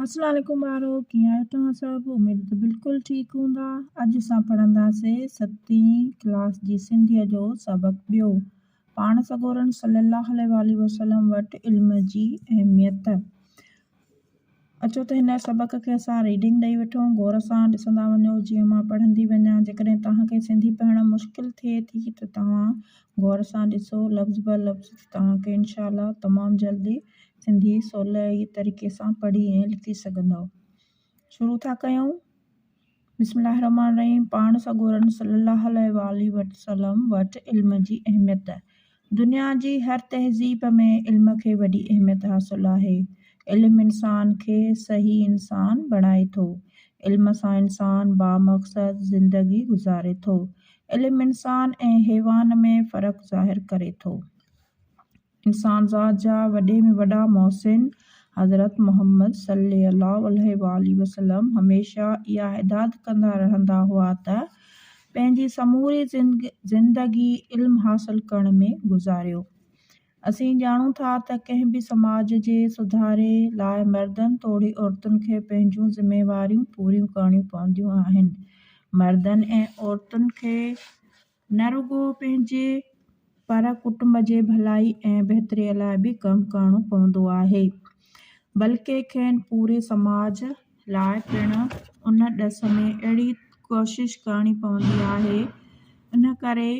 السلام عليڪم ٻارو ڪيئن آهيو توهان سڀ اميد ته بلڪل ٺيڪ هوندا اڄ اسان پڙهنداسين ستين ڪلاس جي سنڌيء جو سبق ٻيو پاڻ سڳورن صلي الله عليه واٰله وسلم وٽ علم جي اهميت اچو ته هن سبق کي اسان ريڊنگ ڏئي وٺون غور سان ڏسندا وڃو جيئن مان پڙهندي وڃان جيڪڏهن توهان کي سنڌي پڙهڻ مشڪل ٿئي ٿي ته توهان غور سان ڏسو لفظ به لفظ توهان کي انشاء الله تمام جلدي سنڌي سولي طريقي سان پڙهي ۽ لکي سگهندؤ. شروع ٿا ڪيون. بسم الله الرحمٰن الرحيم پاڻ سڳورن صلي الله عليه واٰله وسلم وٽ علم جي اهميت دنيا جي هر تهذيب ۾ علم کي وڏي اهميت حاصل آهي. علم انسان کي صحيح انسان بڻائي ٿو. علم سان انسان بامقصد زندگي گذاري ٿو. علم انسان ۽ حيوان ۾ فرق ظاهر ڪري ٿو. انسان ذات جا وڏي ۾ وڏا محسن حضرت محمد صلي الله عليه واٰله وسلم هميشه اها هدايت ڪندا رهندا هئا ته پنهنجي سموري زندگي علم حاصل ڪرڻ ۾ گذاريو. اسين ڄاڻون ٿا ته ڪنهن به سماج جي سڌاري لاء مردن توڙي عورتن کي پنهنجون ذميواريون پوريون ڪرڻيون پونديون آهن. مردن ۽ عورتن کي نه رڳو پنهنجي پر ڪٽنب جي ڀلائي ۽ بهتريء لاء به ڪم ڪرڻو پوندو آهي، بلڪه کين پوري سماج لاء پڻ ان ڏس ۾ اهڙي ڪوشش ڪرڻي پوندي آهي. ان ڪري